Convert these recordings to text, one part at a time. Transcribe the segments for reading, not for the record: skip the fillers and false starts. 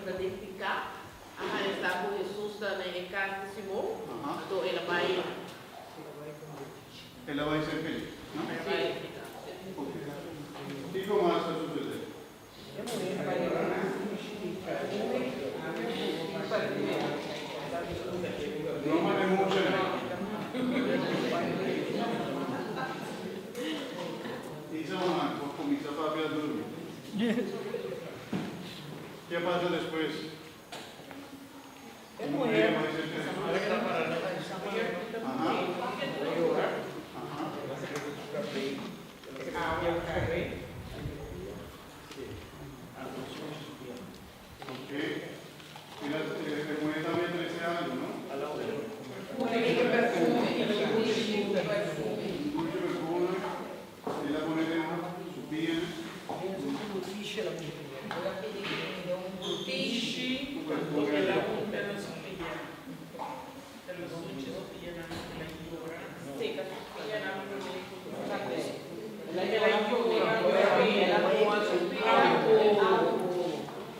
ta den piká a haña sa ku Hesus ta na e kas di Simon, anto el a bai. El a bai serka dje, no? Sí. Ok. Kiko mas a susedé? No mane mucha nan. Isa mama por kuminsá papia duru. Ke a pasa despues? Un muhé a bai serka Hesus. Aha. Aha. Ok. Mira, e muhé tambe trese algu, no? Mucho perfume. El a pone den su pia. Ku perfume.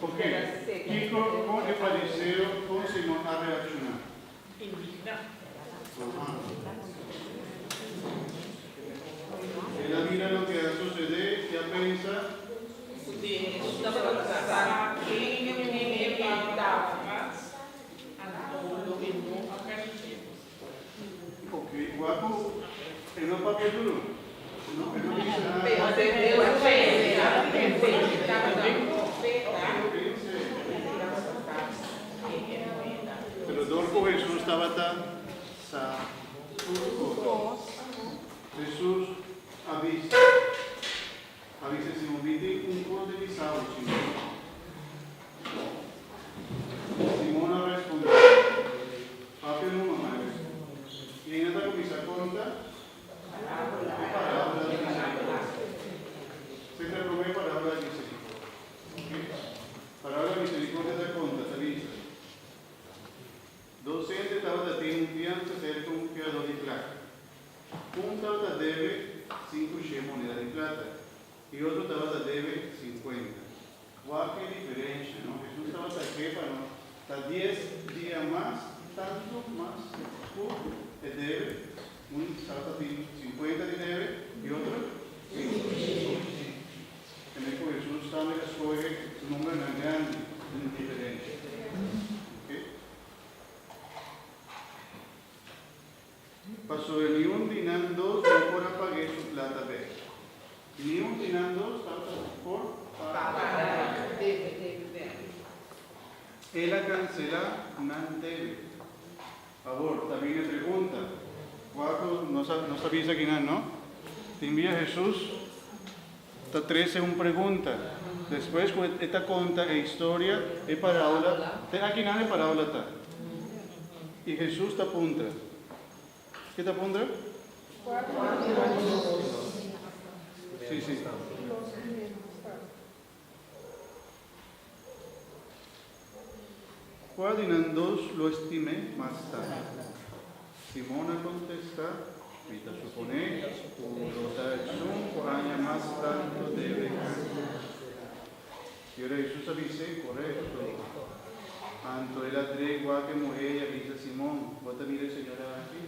Ok, kiko kon e fariseo kon Simon a reakshoná? Aha. El a mira loke a susedé i a pensa. Ok, wak ku e no papia duru. No, e no bisa nada. Pero dor ku Hesus tabata sa tur kos, Hesus a bisa, a bisa Simon, Mi tin un kos di bisa bo, Simon. Simon a respondé, Papia numa, maestro. I ena ta kuminsá konta e parábola di miserikordia. Esei ta e promé parábola di miserikordia. Oke? Parábola di miserikordia ta konta, ta bisa, Dos hende tabata tin un fiansa serka un fiadó di plaka. Un tabata debe sinkushe moneda di plata i otro tabata debe sinkuenta. Wak e diferensha, no? Hesus tabata ke pa no ta dies dia mas tantu mas ku e debe. Un tabata tin sinkuenta di debe i otro sinku. Tene ku Hesus tambe a skohe numbernan grandi den diferensha. Oke. Pasobra niun di nan dos no por a pag'é su plata bèk. Niun di nan dos tabata por paga. El a kanselá nan debe. Awor, ta bini e pregunta, Kua ku nos a nos a bisa akinan, no? Tin bia Hesus ta trese un pregunta. Despues ku e ta konta e historia, e parábola, te akinan e parábola ta. I Hesus ta puntra. Ke ta puntra? Sí, sí. Kua di nan dos lo estim'é mas tantu? Simon a kontestá, Mi ta suponé ku lo ta esun ku haña mas tantu debe kanselá. I ora Hesus a bis'é, Korekto. Anto el a drei wak e muhé i a bisa Simon, Bo ta mira e señora aki?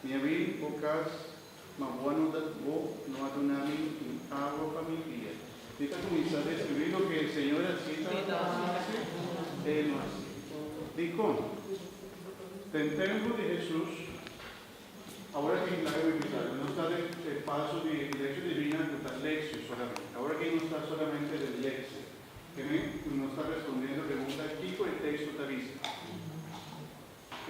Mi a bin bo kas, ma bo a no da, bo no a duna mi un awa pa mi pia. Mi ta kuminsá deskribí loke e señora si tabata hasi, e no hasi. Dikon? Den tempu di Hesus, Awor aki laga mi bisa algo, no ta den e paso di lectio divina cu ta lectio solamente. Awor aki nos ta solamente den lectio. Keme cu nos ta respondiendo pregunta kico e texto ta bisa. Ok?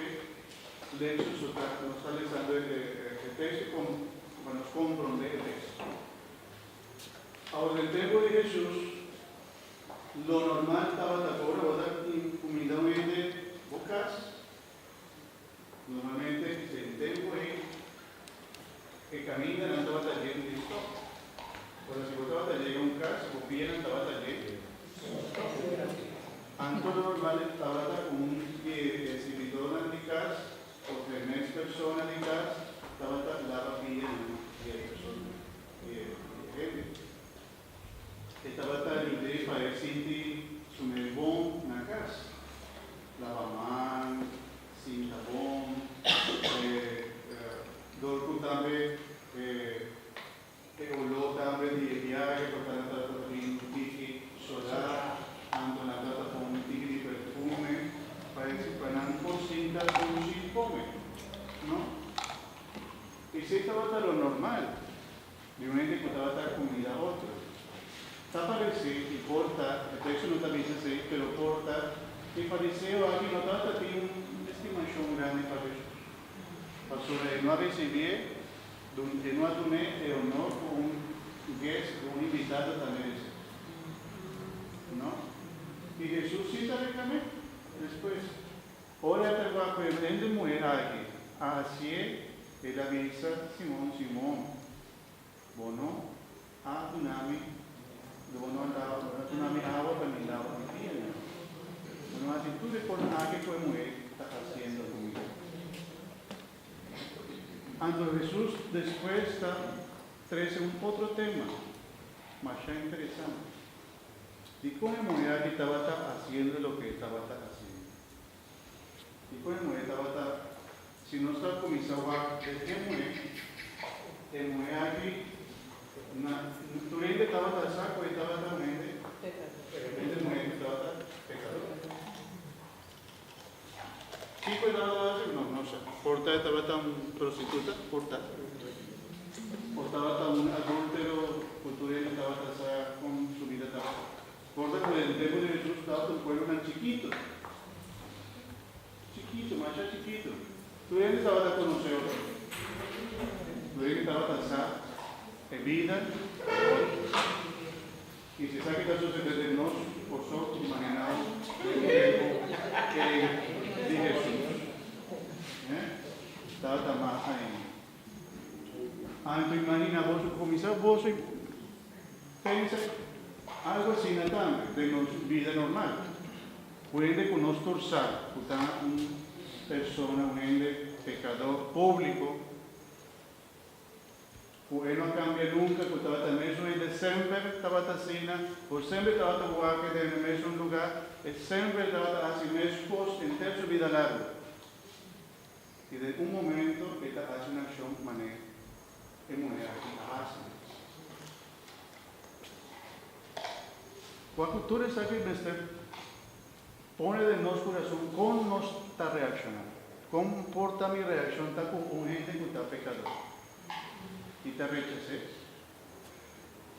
Lectio so ta, nos ta lesando e texto com pa nos compronde e texto. Awor den tempo di Jesus lo normal tabata cu ora bo ta cuminda un hende bo cas, Normalmente den tempu ei e kamindanan tabata yen di stòp. Ora si bo tabata yega un kas, bo pianan tabata yen di stòp. Anto lo normal tabata ku un di e sirbidónan di kas òf e mes persona di kas tabata laba pianan di e persona, di e hende. E tabata yud'é pa e sinti su. I por ta, e teksto no ta bisa esei, pero por ta, e fariseo aki no tabata tin un estimashon grandi pa Hesus, pasobra e no a risibié, e no a dun'é e honor ku un guest, ku un invitado ta meresé. No? I Hesus sí ta reklam'é despues. Ora e ta wak ku e hende muhé aki a hasié, el a bisa, Simon, Simon, Bo no a duna mi, bo no a lava, bo no a duna mi awa pa mi lava mi pianan. Bo no a hasi tur e kosnan aki ku e muhé ta hasiendo ku mi. Anto Hesus despues ta trese un otro tema masha interesante. Dikon e muhé aki tabata hasiendo loke e tabata hasiendo? Dikon e muhé tabata, si nos ta kuminsá wak den e muhé, e muhé aki na tur hende tabata sa ku e tabata un hende, hende muhé ku tabata pekador. Kiko e tabata hasi? No, no sa. Por ta e tabata un prostituta, por ta. Por tabata un adúltero ku tur hende tabata sa kon su bida tabata. Por ta ku den tempu di Hesus tabata un pueblonan chikitu. Chikitu, masha chikitu. Tur hende tabata konosé otro. Tur hende tabata sa e bida di otro. I si esaki ta sucede den nos, boso imaginao den e tempo ei di Jesus, eh, tabata mas ainda. Anto imagina boso cuminsa boso pensa algo asina tambe den nos bida normal. Un hende cu nos tur sa cu ta un persona, un hende pecador publico, Ku e no kambia nunka, ku tabata e mesun hende semper tabata asina, ku semper tabata wak den e mesun lugá, e semper tabata hasi mes kos henter su bida largu. I den un momento e ta hasi un akshon manera e muhé aki a hasi. Wak ku tur esaki mester pone den nos kurason kon nos ta reakshoná. Kon por ta mi reakshon ta ku un hende ku ta pekador? Mi ta rechas'é?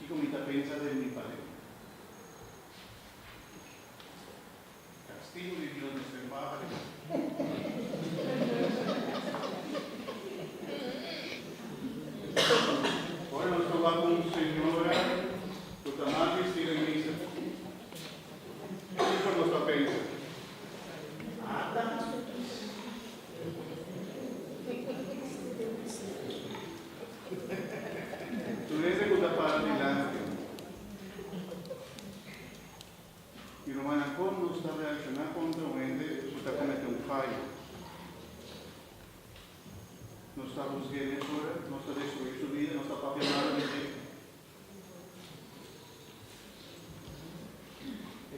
Kiko mi ta pensa den mi pareha? Kastigu di Dios mester baha riba mi. Ora nos topa ku un señora ku ta mal bistí den misa, kiko nos ta pensa? Ata! Tur hende ku ta para dilanti mi rumannan, kon nos ta reakshoná kontra un hende ku ta kometé un fayo? Nos ta husg'é mesora? Nos ta destruí su bida? Nos ta papia malu di dje?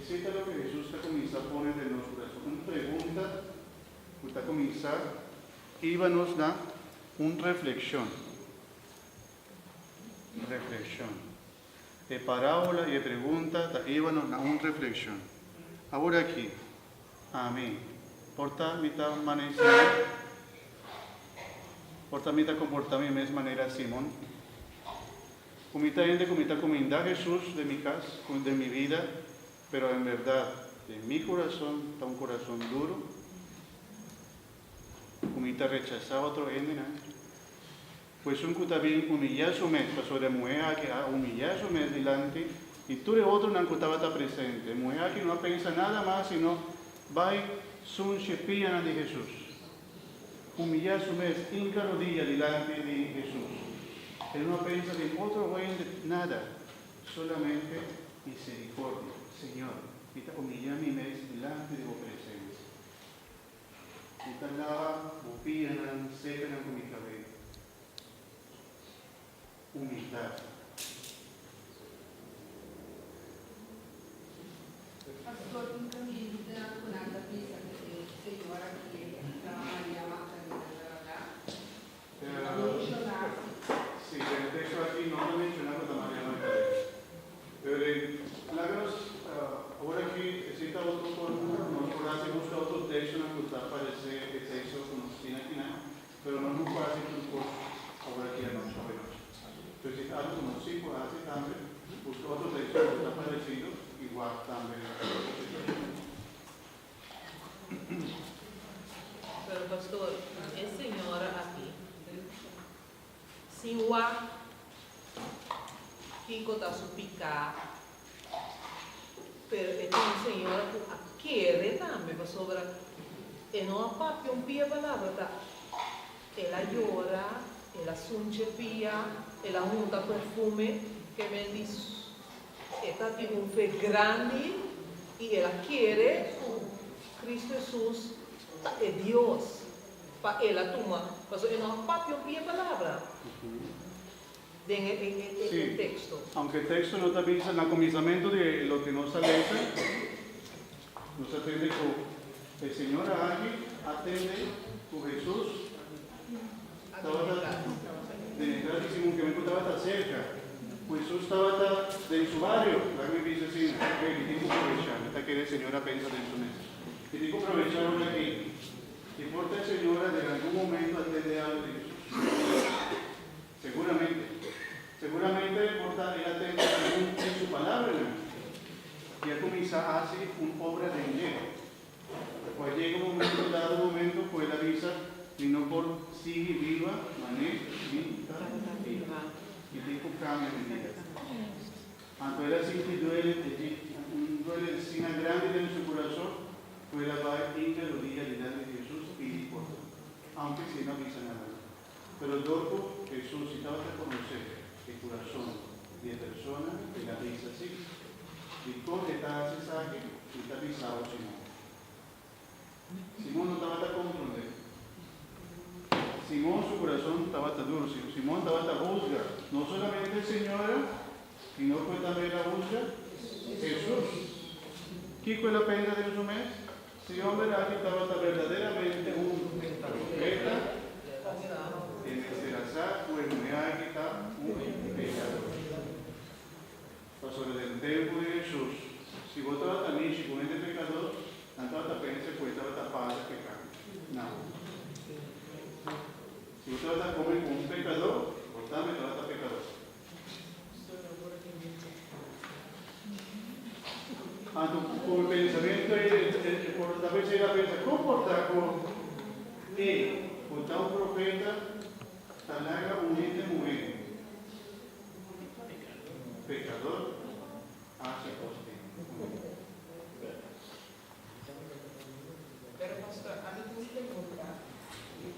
Esei ta loke Hesus ta kuminsá pone den nos kurason, un pregunta ku ta kuminsá hiba nos na un reflekshon. Reflekshon. E parábola i e pregunta ta hiba nos na un reflekshon. Awor aki, ami, por ta mi ta manera Simon? Por ta mi ta komportá mi mes manera Simon? Ku mi ta hende ku mi ta kumindá Hesus den mi kas, den mi bida, pero en bèrdat den mi kurason ta un kurason duru, ku mi ta rechasá otro hendenan. Pues un ku ta bin humiyá su mes, pasobra e muhé aki a humiyá su mes dilanti di tur e otronan ku tabata presente. E muhé aki no a pensa nada mas sino bai sunshi pianan di Hesus. Humiyá su mes, hinka rodilla dilanti di Hesus. E no a pensa den otro hende, nada, solamente misericordia. Señor, mi ta humiyá mi mes dilanti di bo presencia. Mi ta laba bo pianan, seca nan cu mi cabey. Humildad. Pastor un caminda cu nan ta bisa cu e señora ki ta Maria Magdalena bla bla bla. Ta menciona si. Si, den e texto aki no ta menciona cu ta Maria Magdalena. Pero den laga nos awor aki esey ta otro por nos por haci busca otro textonan cu ta parece e texto cu nos tin akinan. Pero nos no por haci tur cos awor aki anochi, awe nochi. Entonces si ta algo cu nos si por haci tambe, busca otro texto cu ta parecido. wak kiko ta su piká, pero e ta un señora ku a kere tambe pasobra e no a papia un pia palabra, ta el a yora, el a sunche pia, el a hunta perfume, ke men di e ta tin un fe grandi i el a kere ku Cristo Hesus ta e Dios pa el a tuma, pasobra e no a papia un pia palabra den e Sí, teksto. aunke e teksto no ta bisa na kuminsamentu di loke nos a lesa, nos a tende ku e señora aki a tende ku Hesus tabata den e tras di Simon, ke men ku tabata serka, ku Hesus tabata den su bario. Laga mi bisa asina, hey, mi tin ku provechá, mi ta kere e señora pensa den su mes, mi tin ku provechá ora aki. I por ta e señora den algun momento a tende algu di Hesus? Seguramente. Seguramente por ta el a tende algun di su palabranan i a kuminsá hasi un obra den dje. Ku a yega un momento, dado momento, ku el a bisa, Mi no por sigui biba mané mi ta biba. Mi tin ku kambia mi bida. Anto el a sinti duele, un duele asina grandi den su kurason, ku el a bai hinka rudia dilanti di Hesus pidi pordon, aunke si e no bisa nada. Pero dor ku Hesus si tabata konosé e kurason di e persona, el a bisa si, Dikon e ta hasi esaki? Mi ta bisa bo, Simon. Simon no tabata komprondé. Simon su kurason tabata duru. Simon tabata husga no solamente e señora, sino ku e tambe el a husga Hesus. Kiko el a pensa den su mes? Si homber aki tabata berdaderamente un profeta, e mester a sa ku e muhé aki ta un pekador. Pasobra den tempu di Hesus, si bo tabata mishi ku hende pekador, nan tabata pensa ku e tabata pasa pekando. Nan. Si bo tabata kome ku un pekador, bo tambe tabata pekador. Anto ku e pensamentu ei, e por ta bes el a pensa, Kon por ta ku e, ku ta un profeta, ta laga un hende muhé pekador hasi kos di un hende? Pero pastor, ami tin un pregunta.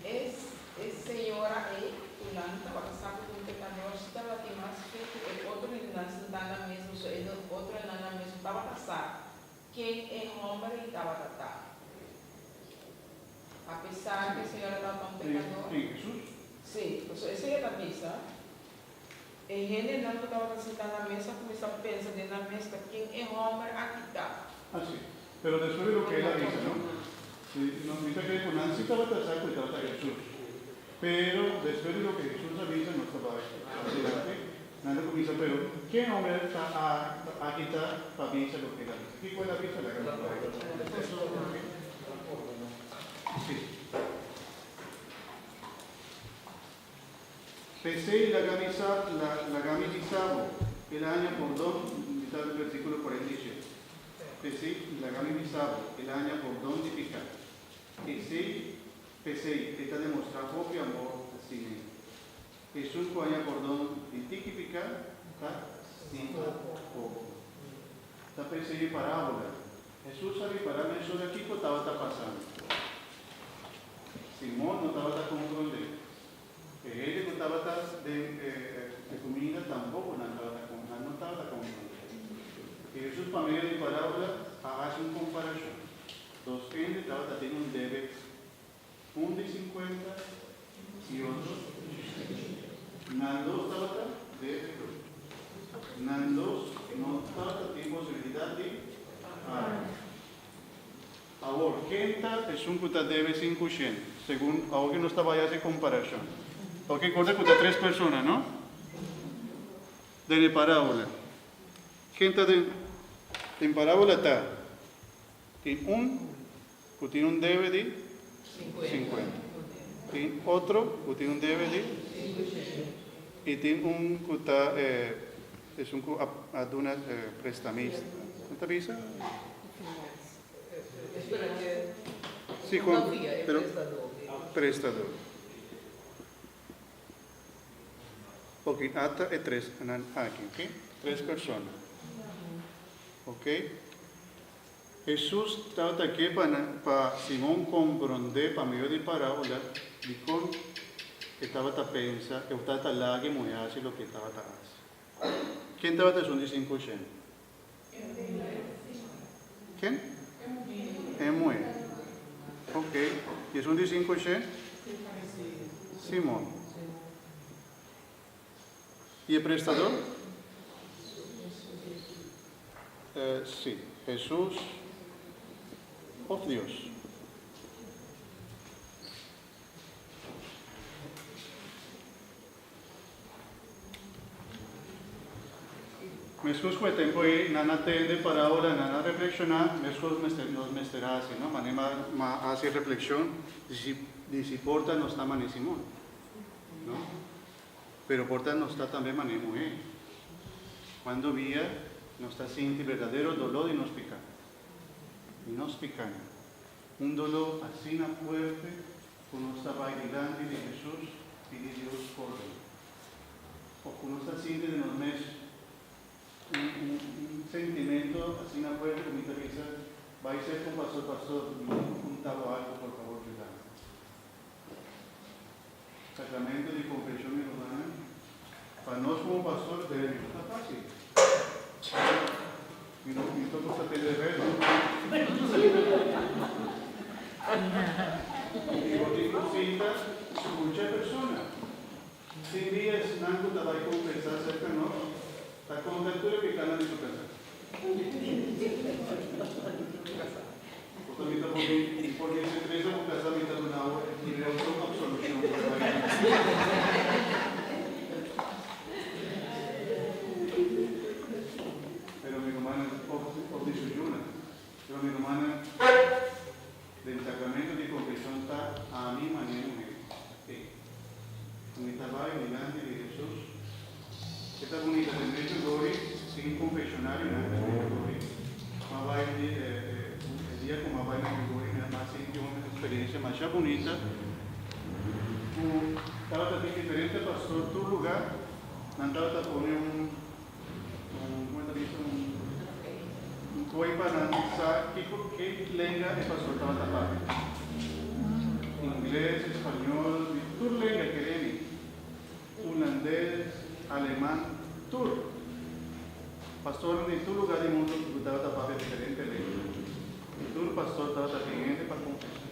Es e señora ei ku nan tabata sa ku ta un pekador si tabatin mas fe ku e otro hendenan sintá na mes pasobra e otro hendenan na mes no tabata sa ken e hòmber ei tabata ta. Apesar ku e señora tabata un pekador. Ken, Hesus? Sí, pasobra esei e ta bisa. E hendenan ku tabata sintá na mesa a kuminsá pensa den nan mes ta ken e hòmber aki ta. Ah, sí. Pero despues di loke el a bisa, no? Sí, no, mi ta kere ku nan sí tabata sa ku e tabata Hesus. Pero despues di loke Hesus a bisa, nos ta bai adelante, nan ta kuminsá, pero ken hòmber ta aki ta pa bisa loke el a bisa? Kiko el a bisa? Laga nos bai. Sí. P'esei laga mi sa, laga mi bisa bo, el a haña pordon, mi ta versíkulo 47. P'esei laga mi bisa bo, el a haña pordon di piká. Esei, p'esei e ta demostrá hopi amor asina. Esun ku haña pordon di tiki piká ta stima hopi. Ta p'esei e parábola. Hesus a ripará mesora kiko tabata pasando. Simon no tabata komprondé. E hende ku tabata den e kuminda tampoko nan tabata nan no tabata komprondé. I Hesus pa medio di parábola a hasi un komparashon. Dos hende tabata tin un debe, un di sinkuenta i otro di sesenta. Nan dos tabata debe. Nan dos no tabata tin posibilidat di paga. Awor, ken ta esun ku ta debe 500? Segun awor ke nos ta bai hasi komparashon. Oke, korda ku ta tres persona, no? Den e parábola. Ken ta den den parábola ta tin un ku tin un debe di 50. Tin otro ku tin un debe di i tin un ku ta esun ku a duna prestamista. Nan ta bisa? Sí, con, pero prestador. Ok, ata e tresnan aki, ok? Tres persona. Ok? Hesus tabata ke pa pa Simon komprondé pa medio di parábola dikon e tabata pensa e tabata laga e muhé hasi loke e tabata hasi. Ken tabata esun di 500? Ken? E muhé. Ok. I esun di 500? Simon. I e prestador? Sí, Hesus òf Dios? Meskos ku e tempu ei nan a tende parábola, nan a reflekshoná, meskos mester nos mester hasi, no? Manera m'a hasi reflekshon di si por ta nos ta manera Simon. No? Pero por ta nos ta tambe manera muhé. Cuando bia nos ta sinti berdadero doló di nos piká. Di nos pikánan. Un doló asina fuerte ku nos ta bai dilanti di Hesus pidi Dios pordon. Of ku nos ta sinti den nos mes un un un sentimento asina fuerte ku mi ta bisa, bai ser ku pastor, pastor mi tin ku konta bo algu por fabor yuda mi. Sacramento di confesion mi rumannan, pa nos como pastor debe no ta facil. Mi no mi ta gusta tende redo. I bo tin cu sinta scucha e persona. Tin dia esnan cu ta bay confesa cerca nos ta conta tur e picánan di su casa. Bo ta mita por mi, por mi sentresa bo casa mi ta duna bo e otro absolucion por bai Pero mi rumannan of di su yuna, pero mi rumannan den sacramento di confesion ta ami mane muhe e cu mi ta bai dilanti di Jesus. E ta bunita den Medjugorje tin confesionarionan den Medjugorje. M'a bai di e dia cu m'a bai Medjugorje mi a sinti un experiencia masha bunita cu tabata tin diferente pastor tur lugar nan tabata pone un un como ta bisa un un kooi pa nan sa kico ke lenga e pastor tabata papia. Ingles, español, di tur lenga keremi. Hulandes, aleman, tur. Pastornan di tur lugar di mundu ku tabata papia diferente lenga. I tur pastor tabata tin hende pa konfesá.